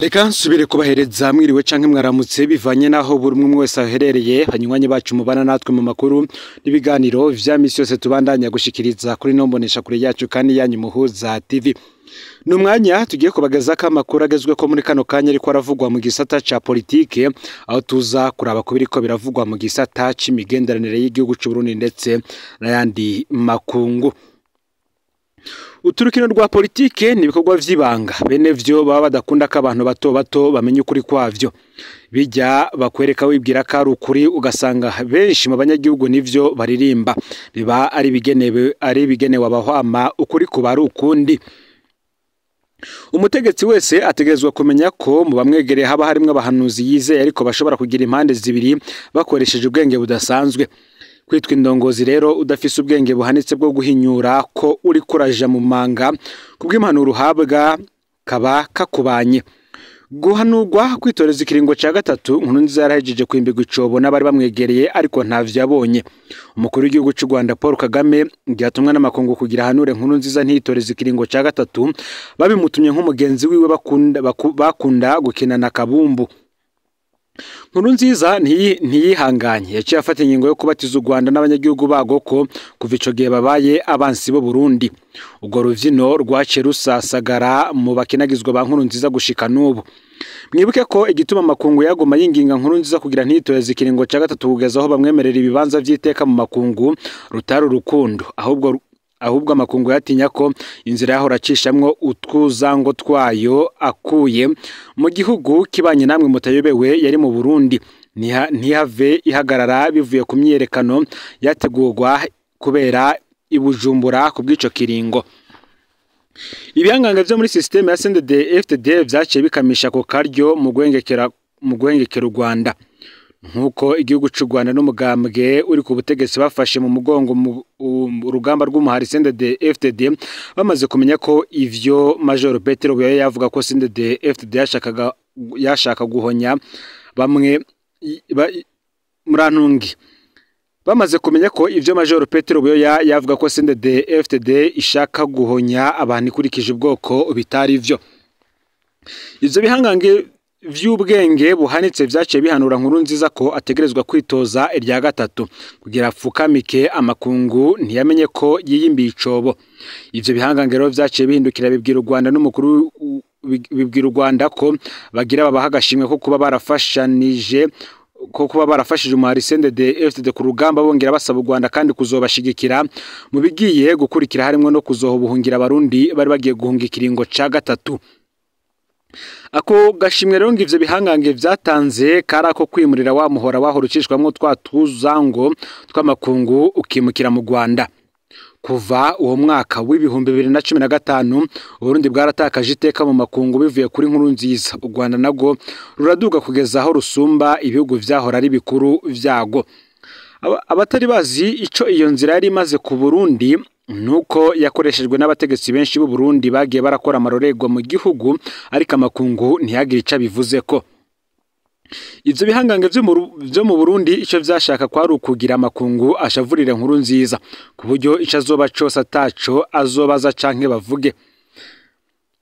Reka nsubire kubahereza mwiriwe canke mwaramutse bivanye naho buri umwe wese aherereye, banywanyi bacu mubana natwe mu makuru n'ibiganiro vya misi yose tubandanya gushikiriza kuri no mbonesha kure yacu kandi yanyu Muhuza TV. Ni umwanya tugiye kubagezako amakuru agezweko muri kano kanya ariko aravugwa mu gisata ca politike, aho tuza kuraba ko biriko biravugwa mu gisata c'imigenderanire y'igihugu c'u Burundi ndetse n'ayandi makungu. Uturukino rwa politike ni ibikorwa vy'ibanga bene vyo baba badakunda ko abantu bato bato bamenye ukuri kwavyo, bijya bakwereka wibwira ko ari ukuri, ugasanga benshi mu banyagihugu nivyo baririmba, biba ari ibigenewe abahwama, ukuri kuba ari ukundi. Umutegetsi wese ategerezwa kumenya ko mu bamwegereye haba harimwo abahanuzi yizeye, ariko bashobora kugira impande zibiri bakoresheje ubwenge budasanzwe. Kwitwa indongozi rero udafise ubwenge buhanitse bwo guhinyura ko uri kuraja mu manga kubw'impanuro uhabwa kaba kakubanye. Guhanurwa kwitoreza ikiringo ca gatatu, Nkurunziza yarahejeje kwimbirwa icobo n'abari bamwegereye, ariko ntavyo yabonye. Umukuru w'igihugu c'u Rwanda Paul Kagame yatumwa n'amakungu kugira ahanure Nkurunziza ntiyitoreze ikiringo ca gatatu, babimutumye nk'umugenzi wiwe bakunda gukinana kabumbu. Nkurunziza ntiyihanganye, yaciye afata ingingo yo kubatiza u Rwanda n'abanyagihugu bago ko kuva ico gihe babaye abansi b'u Burundi. Urwo ruvyino rwaciye rusasagara mu bakinagizwa ba Nkurunziza gushika n'ubu. Mwibuke ko igituma amakungu yaguma yinginga Nkurunziza kugira ntiyitoreze ikiringo ca gatatu kugeza aho bamwemerera ibibanza vy'iteka mu makungu rutari urukundo, ahubwo amakungu yatinya ko inzira yahora acishamwo utwuzango twayo akuye mu gihugu kibanye namwe mutayobewe yari mu Burundi ntihave ihagarara bivuye ku myiyerekano yategurwa kubera i Bujumbura ku bw'ico kiringo. Ibihangange vyo muri système ya CNDD FDD vyaciye bikamisha ako karyo mu guhengekera u Rwanda, nkuko igihugu c'u Rwanda n'umugambwe uri ku butegetsi bafashe mu mugongo mu urugamba rw'umuhari CNDD FDD, bamaze kumenya ko ivyo Major Petero Buyoya yavuga ko CNDD FDD yashaka guhonya bamwe murantungi, bamaze kumenya ko ivyo Major Petero Buyoya yavuga ko CNDD FDD ishaka guhonya abantu ikurikije ubwoko bitari vyo. Ivyo bihangange vy'ubwenge buhanitse vyaciye bihanura Nkurunziza ko ategerezwa kwitoza irya gatatu kugira apfukamike amakungu ntiyamenye ko yiyimbiye icobo. Ivyo bihangange rero vyaciye bihindukira bibwira u Rwanda n'umukuru, bibwira u Rwanda ko bagira babaha agashimwe ko kuba barafashanije, ko kuba barafashije umuhari CNDD FDD ku rugamba, bongera basaba u Rwanda kandi kuzobashigikira mu bigiye gukurikira, harimwo no kuzoha ubuhungira abarundi bari bagiye guhunga ikiringo ca gatatu. Ako gashimwe rero ngo ivyo bihangange vyatanze kari ako kwimurira wa muhora wahora ucishwamwo twa tuzango tw'amakungu ukimukira mu Rwanda. Kuva uwo mwaka w'2015, Uburundi bwaratakaje iteka mu makungu bivuye kuri Nkurunziza, u Rwanda narwo ruraduga kugeza aho rusumba ibihugu vyahora ari bikuru vyago. Abatari bazi ico iyo nzira yari imaze ku Burundi nuko yakoreshejwe n'abategetsi benshi b'u Burundi bagiye barakora amarorerwa mu gihugu, ariko amakungu ntiyagire ico abivuzeko. Ivyo bihangange vyo mu Burundi ico vyashaka kwari ukugira amakungu ashavurire Nkurunziza, ku buryo ico azoba cose ataco azobaza canke bavuge.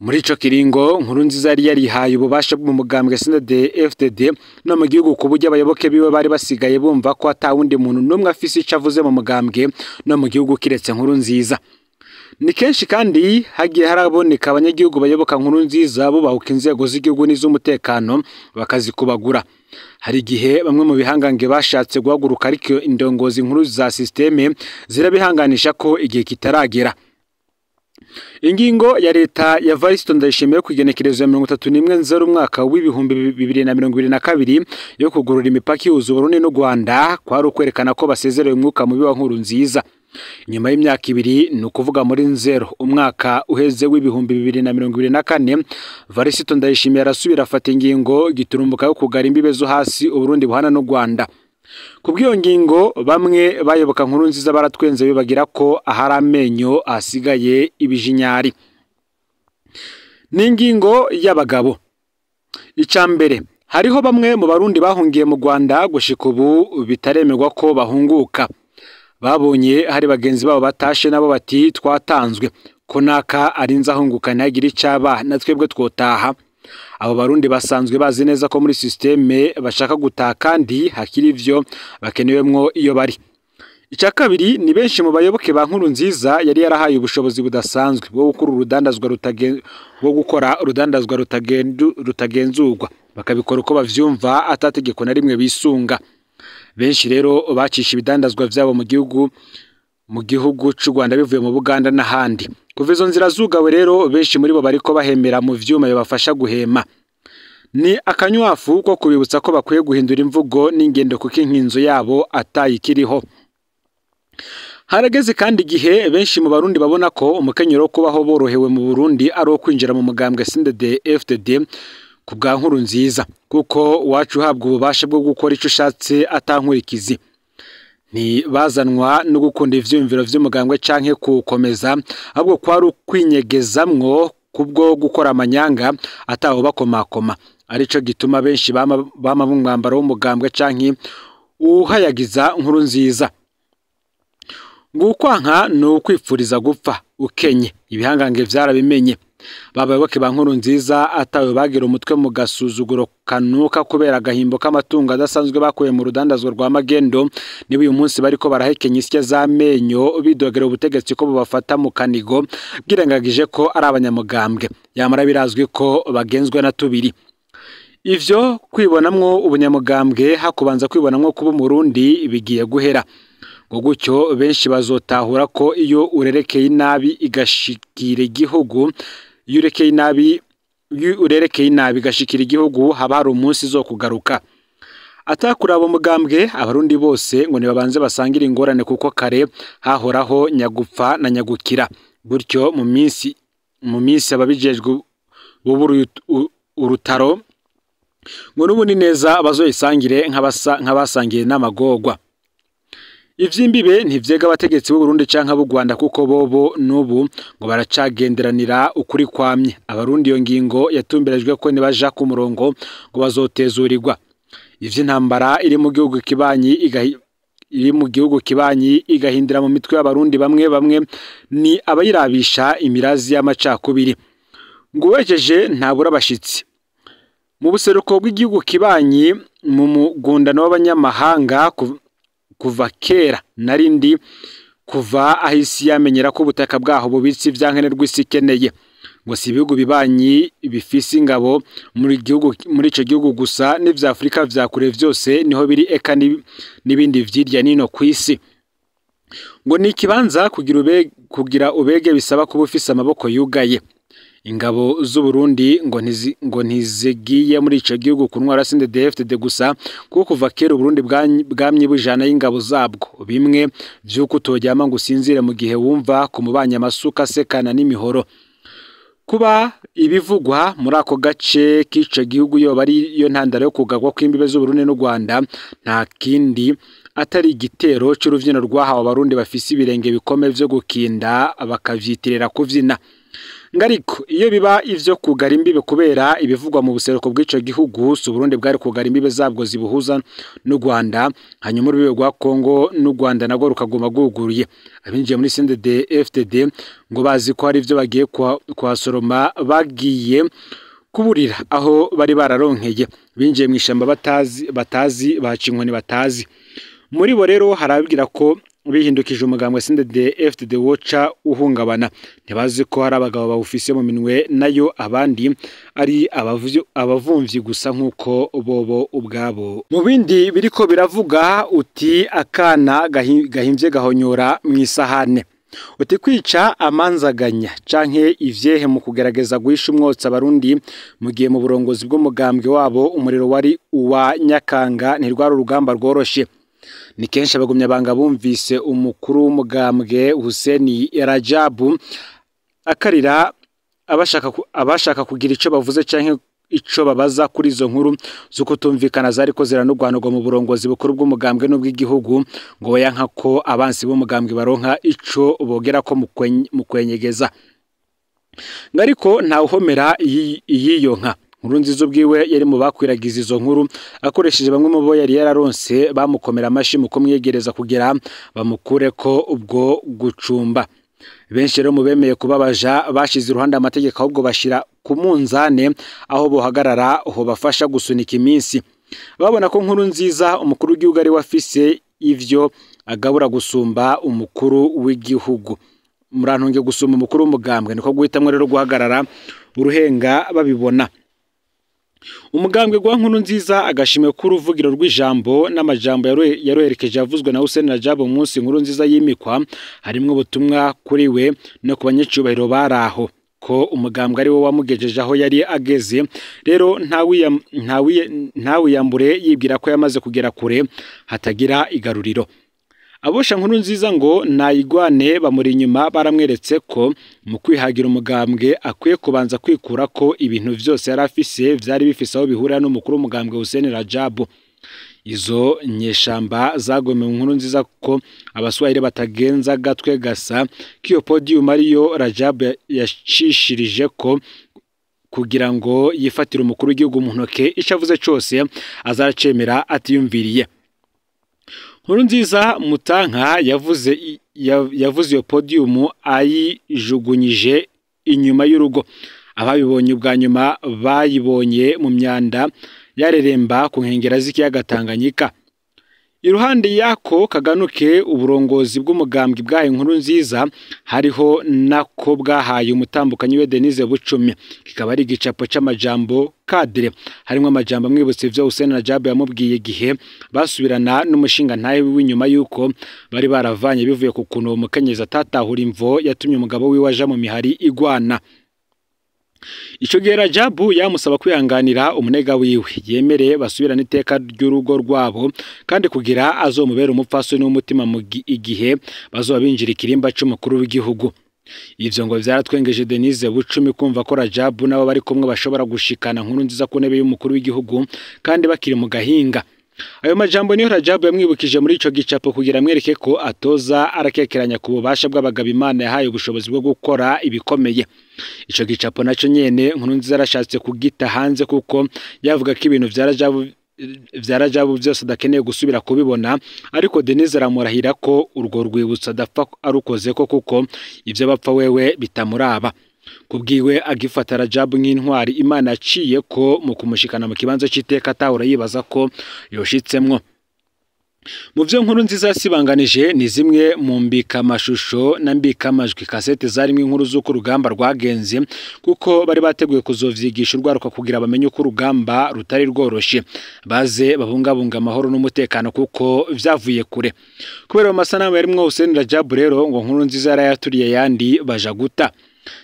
Muri ico kiringo Nkurunziza yari yarihaye ububasha bw'umugambwe CNDD FDD no mu gihugu, ku buryo abayoboke biwe bari basigaye bumva ko ata wundi muntu n'umwe afise ico avuze mu mugambwe no mu gihugu kiretse Nkurunziza. Ni kenshi kandi hagiye haraboneka abanyagihugu bayoboka Nkurunziza bubahuka inzego z'igihugu n'iz'umutekano bakazikubagura. Hari igihe bamwe mu bihangange bashatse guhaguruka, ariko indongozi nkuru za système zirabihanganisha ko igihe kitaragera. Ingingo ya leta ya Varisito Ndayishimiye ku igenekerezo ya 31 Nzero umwaka w'2022 yo kugurura imipaka ihuza Uburundi n'u Rwanda kwari ukwerekana ko basezerewe umwuka mubi wa Nkurunziza. Nyuma y'imyaka 2, ni ukuvuga muri Nzero umwaka uheze w'2024, Varisito Ndayishimiye arasubira afata ingingo giturumbuka yo kugara imbibe zo hasi Uburundi buhana n'u Rwanda. Kubw'iyo ngingo bamwe bayoboka Nkurunziza baratwenze bibagira ko ahari amenyo ahasigaye ibijinyari. Ni ingingo y'abagabo. Ica mbere, hariho bamwe mu Barundi bahungiye mu Rwanda gushika ubu bitaremerwa ko bahunguka. Babonye hari bagenzi babo batashe, nabo bati twatanzwe ko naka arinze ahunguka ntagire icaba, na twebwe twotaha. Abo Barundi basanzwe bazi neza ko muri systeme bashaka gutaha kandi hakiri ivyo bakenewemwo iyo bari. Icya kabiri ni benshi mu bayoboke ba Nkurunziza yari yarahaye ubushobozi budasanzwe bwo gukora urudandazwa bwo gukora urudandazwa rutagenzurwa, bakabikora uko bavyumva atategeko na rimwe bisunga. Benshi rero bacisha ibidandazwa vyabo mu gihugu c'u Rwanda bivuye mu Buganda n'ahandi. Kuva izo nzira zugawe rero benshi muri bo bariko bahemera mu vyuma bibafasha guhema. Ni akanywafu ko kubibutsa ko bakwiye guhindura imvugo n'ingendo kuko inkinzo yabo atayikiriho. Harageze kandi igihe benshi mu Barundi babona ko umukenyero wo kubaho borohewe mu Burundi ari uwo kwinjira mu mugambwe CNDD-FDD ku bwa Nkurunziza, kuko wacu uhabwa ububasha bwo gukora ico ushatse atankurikizi. Ntibazanwa no gukunda ivyiyumviro vy'umugambwe canke kuwukomeza, ahubwo kwari ukwinyegezamwo kubwo gukora amanyanga atawo bakomakoma. Arico gituma benshi bama mu mwambaro w'umugambwe canke uhayagiza Nkurunziza. Ngukwanka ni ukwipfuriza gupfa ukenye, ibihangange vyarabimenye. Babayoboke ba Nkurunziza atawe bagira umutwe mu gasuzuguro kanuka kubera agahimbo k'amatungo adasanzwe bakuye mu rudandazwa rwa magendo, niba uyu munsi bariko barahekenya isya z'amenyo bidogera ubutegetsi ko bubafata mu kanigo bwirengagije ko ari abanyamugambwe, yamara birazwi ko bagenzwe na tubiri. Ivyo kwibonamwo ubunyamugambwe hakubanza kwibonamwo kuba Umurundi bigiye guhera. Ngo gutyo benshi bazotahura ko iyo urerekeye inabi igashikira igihugu, iyo urekeye inabi, iyo urerekeye inabi igashikira igihugu haba hari umunsi zo kugaruka. Atakuraba umugambwe Abarundi bose ngo nibabanze basangire ingorane kuko kare hahoraho nyagupfa na nyagukira. Gutyo mu minsi ababijejwe buburu urutaro ngo n'ubundi neza bazoyisangire nk'abasangiye n'amagorwa. Ivy'imbibe ntivyega abategetsi b'u Burundi canke ab'u Rwanda kuko bobo n'ubu ngo baracagenderanira ukuri kwamye. Abarundi iyo ngingo yatumberejwe ko nibaja ku murongo ngo bazotezurirwa. Ivy'intambara iri mu gihugu kibanyi igahindira mu mitwe y'Abarundi bamwe bamwe ni abayirabisha imirazi y'amacakubiri. Ngo uwejeje ntabura abashitsi. Mu buseruko bw'igihugu kibanyi mu mugundano w'abanyamahanga kuva kera narindi kuva aho isi yamenyera ko ubutaka bwaho bubitse ivyankenerwa isi ikeneye. Ngo si ibihugu bibanyi bifise ingabo muri ico gihugu gusa n'ivya Afrika vya kure vyose niho biri, eka n'ibindi vyirya nino kw'isi. Ngo ni ikibanza kugira ubege bisaba kuba ufise amaboko yugaye. Ingabo z'u Burundi ngo ntizigiye muri ico gihugu kuntwara CNDD-FDD gusa, kuko kuva kera Uburundi bwamye bujana y'ingabo zabwo, bimwe vy'uko utoryama ngo usinzire mu gihe wumva ku mubanya amasuka asekana n'imihoro. Kuba ibivugwa muri ako gace k'ico gihugu yoba ari yo ntandaro yo kugarwa kw'imbibe z'u Burundi n'u Rwanda, nta kindi atari igitero c'uruvyino rwahawe Abarundi bafise ibirenge bikome vyo gukinda bakavyitirira kuvyina. Ngariko iyo biba ivyo kugara imbibe kubera ibivugwa mu buseruko bw'ico gihugu, si Uburundi bwari kugara imbibe zabwo zibuhuza n'u Rwanda, hanyuma urubibe rwa Kongo n'u Rwanda nagwo rukaguma rwuguruye. Abinjiye muri CNDD-FDD ngo bazi ko hari ivyo bagiye kuhasoroma, bagiye kuburira aho bari bararonkeye. Binjiye mw'ishamba batazi baca inkoni batazi. Muri bo rero harababwira ko bihindukije umugambwe CNDD-FDD woca uhungabana. Ntibazi ko hari abagabo bawufise mu minwe, nayo abandi ari abavumvyi gusa nk'uko bobo ubwabo. Mu bindi biriko biravuga uti akana gahimvye gahonyora mw'isahane. Uti kwica amanzaganya canke ivyehe mu kugerageza guhisha umwotsi Abarundi mu gihe mu burongozi bw'umugambwe wabo umuriro wari uwa Nyakanga ntirwari urugamba rworoshe. Ni kenshi abagumyabanga bumvise umukuru w'umugambwe Hussein Rajabu akarira abashaka kugira ico bavuze canke ico babaza kuri izo nkuru z'ukutumvikana zariko ziranugwanugwa mu burongozi bukuru bw'umugambwe n'ubw'igihugu, ngo yanka ko abansi b'umugambwe baronka ico bogera ko mu kwenyegeza. Ngariko ntawuhomera iyiyo nka. Nkurunziza ubwiwe yari mu bakwiragiza izo nkuru akoresheje bamwe mu bo yari yararonse bamukomera amashi mu kumwegereza kugira bamukure ko ubwo gucumba. Benshi rero mu bemeye kubabaja bashize iruhande amategeko, ahubwo bashira ku munzane aho bohagarara ho bafasha gusunika iminsi. Babona ko Nkuru Nziza umukuru w'igihugu ari wafise ivyo agabura gusumba umukuru w'igihugu, murantunge gusumba umukuru w'umugambwe, niko guhitamwo rero guhagarara uruhenga babibona. Umugambwe gwa Nkuru Nziza agashimwe ko uruvugiro rw'ijambo n'amajambo yaroherekeje yavuzwe na Hussein Rajab umunsi Nkuru Nziza yimikwa, harimwo ubutumwa kuri we no ku banyacubahiro baraho ko umugambwe ari wo wamugejeje aho yari ageze. Rero ntawiyambure yibwira ko yamaze kugera kure hatagira igaruriro. Abosha Nkuru Nziza ngo nayigwane bamuri inyuma baramweretse ko mu kwihagira umugambwe akwiye kubanza kwikura ko ibintu vyose yari afise vyari bifise aho bihurira n'umukuru w'umugambwe Hussein Rajabu. Izo nyeshamba zagomeye Nkuru Nziza ko abaswahili batagenza gatwe gasa kiyo podium ariyo Rajabu yacishirije ko kugira ngo yifatire umukuru w'igihugu mu ntoke, ico avuze cose azaracemera atiyumviriye. Nkuru Nziza Mutanka yavuze iyo podium ayijugunyije inyuma y'urugo. Ababibonye ubwa nyuma bayibonye mu myanda yareremba ku nkengera z'ikiyaga Tanganyika. Iruhande yako kaganuke uburongozi bw'umugambwe bwahaye Nkuru Nziza hariho nako bwahaye umutambukanyi we Denise Bucumi, kikaba ari igicapo c'amajambo kadire harimwo amajambo amwibutsa ivyo Hussein Rajab yamubwiye igihe basubirana n'umushinga ntahe w'inyuma yuko bari baravanye bivuye ku kuntu uwo mukenyezi atatahura imvo yatumye umugabo wiwe aja mu mihari igwana. Ico gihe Rajabu yamusaba kwihanganira umunega wiwe yemere basubirane iteka ry'urugo rwabo, kandi kugira azomubera umupfasoni w'umutima mu igihe bazoba binjira ikirimba c'umukuru w'igihugu. Ivyo ngo vyaratwengeje Denise Bucumi kumva ko Rajabu nabo bari kumwe bashobora gushikana Nkuru Nziza ku ntebe y'umukuru w'igihugu kandi bakiri mu gahinga. Ayo majambo niyo Rajabu yamwibukije muri ico gicapo kugira amwereke ko atoza arakekeranya ku bubasha bw'abagabo Imana yahaye ubushobozi bwo gukora ibikomeye. Ico gicapo naco nyene Nkuru Nziza arashatse kugita hanze kuko yavuga ko ibintu vya Rajabu vyose adakeneye gusubira kubibona, ariko Denise aramurahira ko urwo rwibutso adapfa arukoze ko kuko ivyo bapfa wewe bitamuraba. Kubwiwe agifata Rajabu nk'intwari Imana aciye ko mu kumushikana mu kibanza c'iteka atahora yibaza ko yoshitsemwo. Mu vyo Nkuru Nziza yasibanganije ni zimwe mu mbikamashusho na mbikamajwi kasete zarimwo inkuru z'uko urugamba rwagenze, kuko bari bateguye kuzovyigisha urwaruka kugira bamenye uko urugamba rutari rworoshe, baze babungabunga amahoro n'umutekano kuko vyavuye kure. Kubera amasanamu yarimwo Hussein Rajabu rero ngo Nkuru Nziza yarayaturiye yandi baja guta.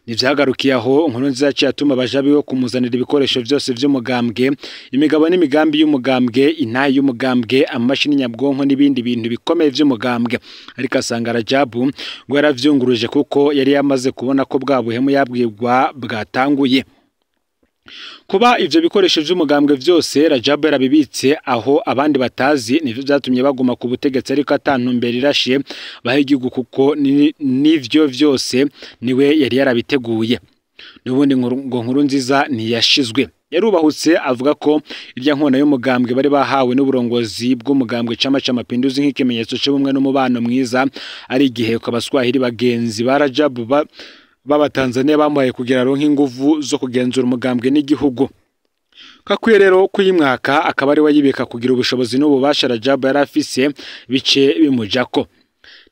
Ntivyagarukiye aho, Nkuru Nziza yaciye atuma abaja biwe kumuzanira ibikoresho vyose vy'umugambwe, imigabo n'imigambi y'umugambwe, intahe y'umugambwe, amamashini nyabwonko n'ibindi bintu bikomeye vy'umugambwe. Ariko asanga Rajabu ngo yaravyunguruje kuko yari yamaze kubona ko bwa buhemu yabwirwa bwatanguye. Kuba ivyo bikoresho vy'umugambwe vyose Rajabu yarabibitse aho abandi batazi nivyo vyatumye baguma ku butegetsi, ariko atantumbero irashe baha igihugu kuko nivyo vyose niwe yari yarabiteguye. N'ubundi ngo Nkuru Nziza ntiyashizwe, yarubahutse avuga ko irya nkona y'umugambwe bari bahawe n'uburongozi bw'umugambwe Chama cha Mapinduzi nk'ikimenyetso c'ubumwe n'umubano mwiza ari igihe ko abaswahili bagenzi ba Rajabu b'Abatanzania bamuhaye kugira aronke inguvu zo kugenzura umugambwe n'igihugu. Kakwiye rero kuyimwaka akaba ari we yibika kugira ubushobozi n'ububasha Rajabu yari afise bice bimujako.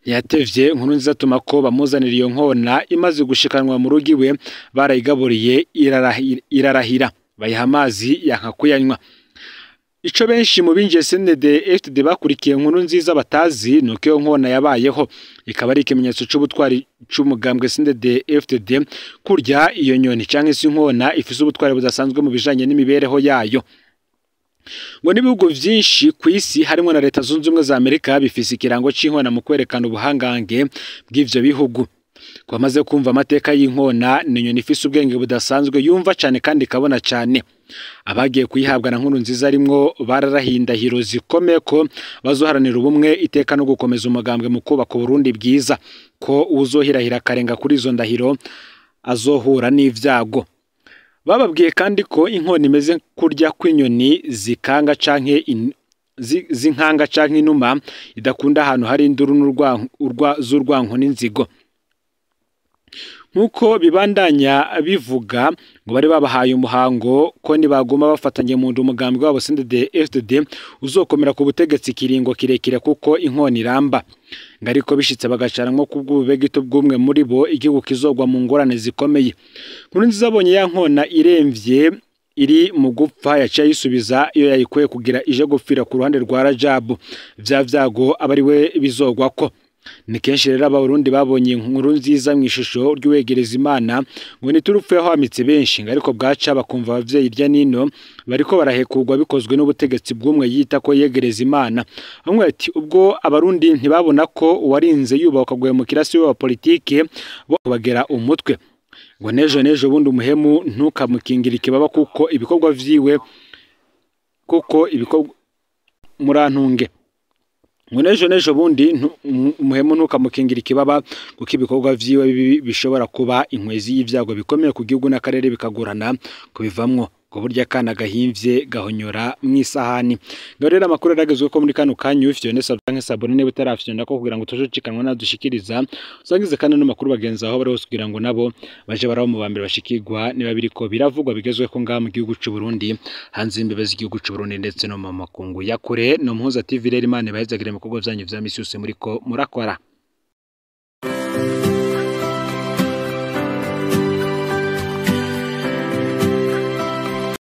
Ntiyatevye Nkuru Nziza atuma ko bamuzanira iyo nkona imaze gushikanwa mu rugo iwe, barayigaburiye irarahira, bayiha amazi yanka kuyanywa. Ico benshi mu binjiye CNDD FDD bakurikiye Nkuru Nziza batazi nuko iyo nkona yabayeho, ikaba ari ikimenyetso c'ubutwari c'umugambwe CNDD FDD. Kurya iyo nyoni canke se inkona ifise ubutwari budasanzwe mu bijanye n'imibereho yayo. Ngo n'ibihugu vyinshi kw'isi harimwo na Leta Zunze Ubumwe za Amerika bifise ikirango c'inkona mu kwerekana ubuhangange bw'ivyo bihugu. Kwamaze kumva amateka y'inkona, ni inyoni ifise ubwenge budasanzwe, yumva cane kandi ikabona cane. Abagiye kuyihabwa na Nkuru Nziza arimwo bararahindahiro zikomeye ko bazoharanira ubumwe iteka no gukomeza umugambwe mu kubaka Uburundi bwiza, ko uwuzohirahira akarenga kuri izo ndahiro azohura n'ivyago. Bababwiye kandi ko inkona imeze kurya kw'inyoni zikanga canke z'inkanga canke inuma, idakunda ahantu hari induru z'urwanko n'inzigo. Nkuko bibandanya bivuga ngo bari babahaye umuhango ko nibaguma bafatanye mu nda umugambi wabo CNDD-FDD uzokomera ku butegetsi kiringo kirekire kuko inkoni iramba. Ngo ariko bishitse bagacara nko kubw'ubube gito bw'umwe muri bo igihugu kizogwa mu ngorane zikomeye. Nkurunziza abonye ya nkona iremvye iri mu gupfa yaciye ayisubiza iyo yayikuye kugira ije gupfira ku ruhande rwa Rajabu, vya vyago aba ari we bizogwako. Ni kenshi rero Abarundi babonye inkuru nziza mu ishusho ry'uwegereza Imana ngo niturufu yahwamitse benshi, ngo ariko bwaca bakumva abavyeyi irya nino bariko barahekurwa bikozwe n'ubutegetsi bw'umwe yita ko yegereza Imana. Bamwe ati ubwo Abarundi ntibabona ko uwarinze yubakwa guhemukira si we wa politike bo kubagera umutwe, ngo nejo nejo bundi umuhemu ntukamukingire ikibaba kuko ibikorwa vyiwe kuko ibikorwa murantunge ngo nejo nejo bundi umuhemu ntukamukingira ikibaba kuko ibikorwa vyiwe bibi bishobora kuba inkwezi y'ivyago bikomeye ku gihugu n'akarere bikagorana kubivamwo, ngo burya akana gahimvye gahonyora mw'isahani. Ngaho rero amakuru aragezwe ko muri kano kanya ufyonde subscribe canke s'abonner niba utarafyonda ko kugira ngo utazocikanwa nadushikiriza, usangize kandi n'amakuru bagenzi aho bari hose kugira ngo nabo baje baraba mu bambere bashikirwa niba biriko biravugwa bigezweho ngaha mu gihugu c'u Burundi, hanze y'imbibe z'igihugu c'u Burundi ndetse no mu makungu ya kure. No Muhuza TV rero Imana ibahezagire mu bikorwa vyanyu vya misi yose muriko murakora.